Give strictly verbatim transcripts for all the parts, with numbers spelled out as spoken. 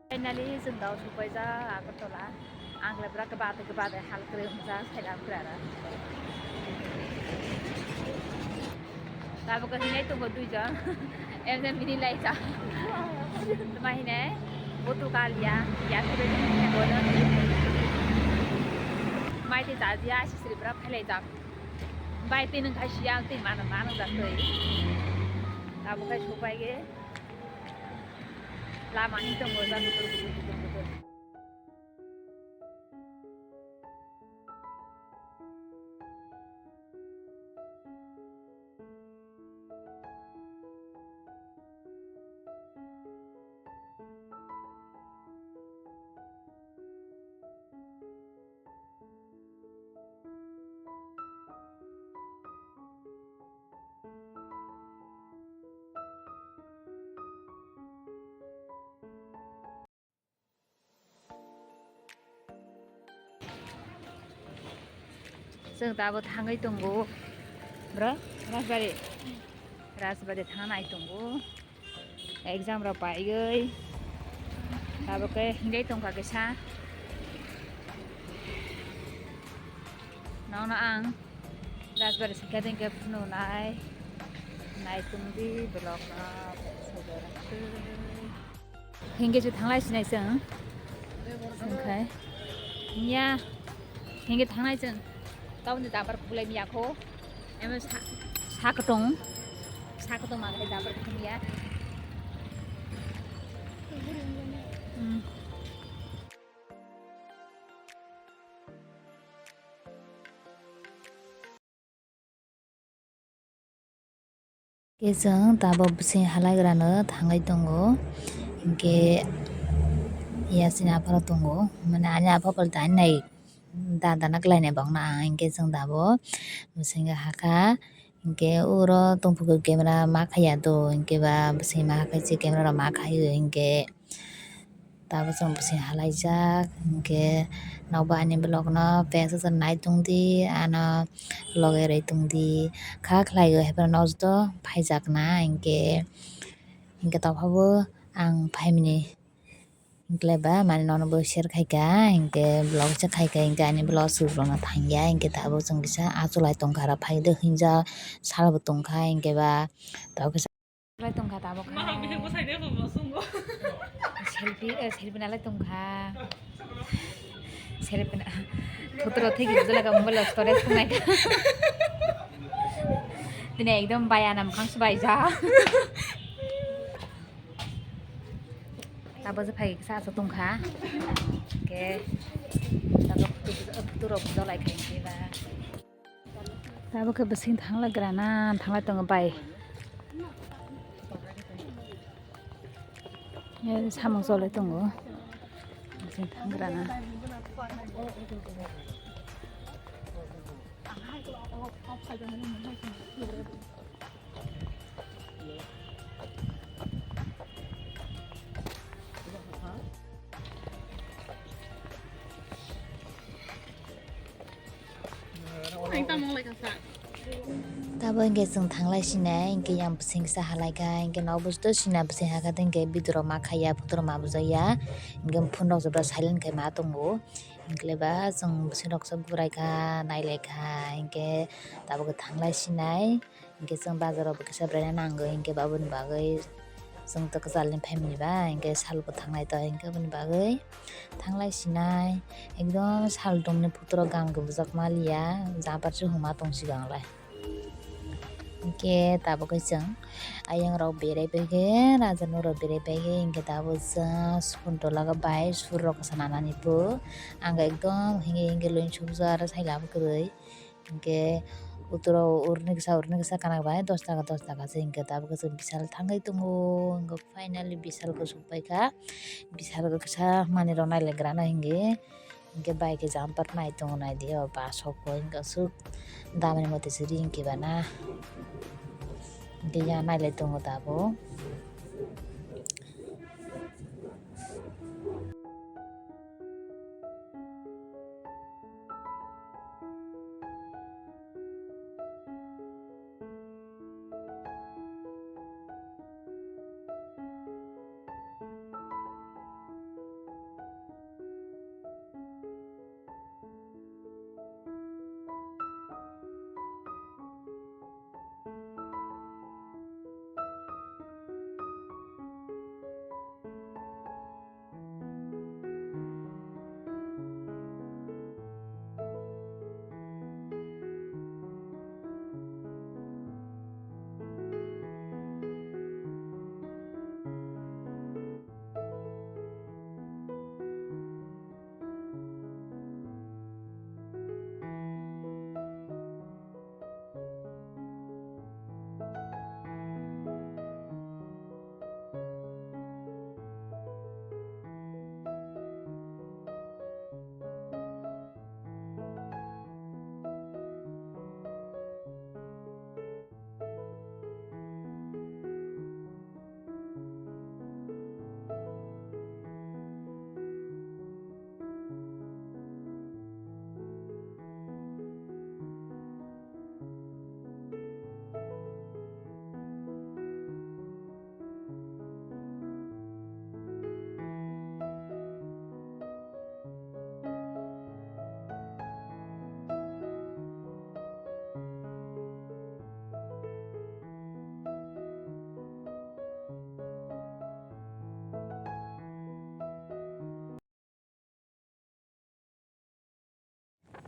Finally, chwng dao sokpaijak Agartala. Ang le bwrak khe bade khe bade hal kwrwi wngjak, saida kwrwi aro. Tabuk khe hinai tongo duijon. Em, em, bini lai cha. Tuma hinai, botu kal ya, ya, khe bini hinai bodo. Mai tei cha ya, sisri bwrak phailai jak. Bai tei nwng khai siya, tei mano, mano jak tei. Tabuk khe sokpai khe. Lama ni tongo jak, bukur, bukur, bukur, bukur. Chwng tabuk thangwi tongo, bro, Rajbari, Rajbari thang nai tongo, exam rok paiwi tabuk khe hinwi tongkha kisa. Nono ang Rajbari singkha dengkhe phunuknai, nai tongdi vlog no. Hingke chu thanglai sinai chwng. Hingke ya, hingke thanglai chwng. Taboni dabar khulai miya kho. Emo sa, sa kotong. Sa kotong ma dabar khulai miya. Hmm. Khe chwng tabuk bwswng halaigrano thangwi tongo, hinkhe ya chini aphano tongo, mane ani aphano tani nai da dana khlainai bokno ang, hinkhe chwng tabuk bwswngwi hakha, hinkhe uro tongphuru camera ma khaiya do, hinkhe ba bwswngwi ma hakhe se camera rok ma khaio hinkhe. Tabuk chwng bwswng halaijak, hinkhe nokbar ani vlog no page o nai tongdi, ano loge rwi tongdi, kha khlai o haiphano nokjoto phaijakna, hinkhe, hinkhe tongphabo ang phaimani, hinkhe ba mane nono bo share khaika, hinkhe vlog se khaika, hinkhe ani vlog swk rwna thangya, hinkhe tabuk chwng kisa achuk lai tongkha, aro phaikhe hinjak salbo tongkha, hinkhe ba tabuk kisa. Lai tongkha tabuk kha. Selfie, eh, selfie nalai tongkha. Selfie na, photo rok thai gibijak laga mobile rok storage tongnai kha. Tini ekdom baya na mukhang swbaijak. Tabuk je phai kisa aswk tongkha. Ke tabuk photo, photo rok bujak lai kha hinkhe ba. Tabuk khe bwswng thanglai grana thanglai tongo bai. Samung cholai tongo bwswng thanggrana. Tabuk hinkhe chwng thanglai sinai, hinkhe yang bwswng kisa halaikha, hinkhe nok bwswk to sina bwswng hakha, hinkhe video rok ma khaiya, photo rok ma bujaiya, hinkhe phone rok jora silent khai ma tongo, hinkhe ba chwng bwswng rok se buraikha, nailaikha, hinkhe tabuk thanglai sinai. Hinkhe chwng bazar o bo kisa beraina nangwi hinkhe aboni bagwi chwng tei kwchalni phaimani ba hinkhe sal bo thangnai to hinkhe aboni bagwi thanglai sinai ekdom sal dongni photo rok gam gubujak maliya jabar se huma tongsigo ang lai. Hinkhe tabuk khe chwng ayang rok berai paikhe raja nuro berai paikhe hinkhe tabuk chwng sukun tola bai sur rok sana nani bo ang ekdom hinkhe hinkhe loinsukjak aro sai lama kwrwi. Hinkhe utro urni kisa urni kisa kana bai dos taka dos taka se hinkhe tabuk khe chwng bisal thangwi tongo. Hinkhe finally bisal khe sokpai kha, bisal khe kisa manwi rok nailagrano hinkhe, hinkhe bai khe jumper nai tongo naidi o bus o koi hinkhe aswk damni mote se ring khe bana hinkhe ya nailai tongo tabuk.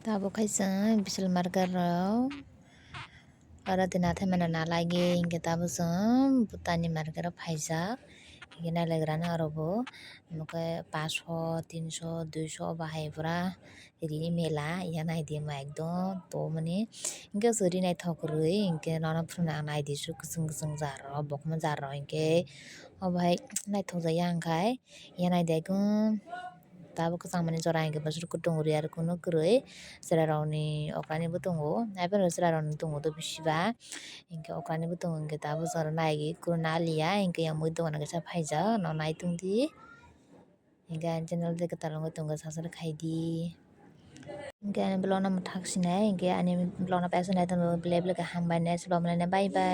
Tabuk khai chwng bisil market rok aro de nathai mano nalai ge hinkhe tabuk chwng bwtani market o phaijak hinkhe nailagrani oro bo omo khe paso tinso duiso bahai pura rini mela ya naidi ma ekdom tongmani hinkhe chwng ri naithok kwrwi hinkhe nono phunuknai ang naidi su kwchwng kwchwng jar rok bokma jar rok hinkhe obo hai naithok jak ya hinkhe ya naidi ekdom. Tabuk kwchangmani jora hinkhe bwswk kutung rwi aro kunu kwrwi chwrairokni okranibo tongo, aphano chwrairokni tongo do bisiba, hinkhe okranibo tongo hinkhe tabuk jora naigwi kunu naliya hinkhe yang mui dogan kaisa phaijak no naitongdi, hinkhe ani channel de kwtal wngwi tongo subscribe khaidi, hinkhe ani vlogno mwthak sinai hinkhe ani vlogno paisa naitongdi belai belai khe hambai nai, bye bye.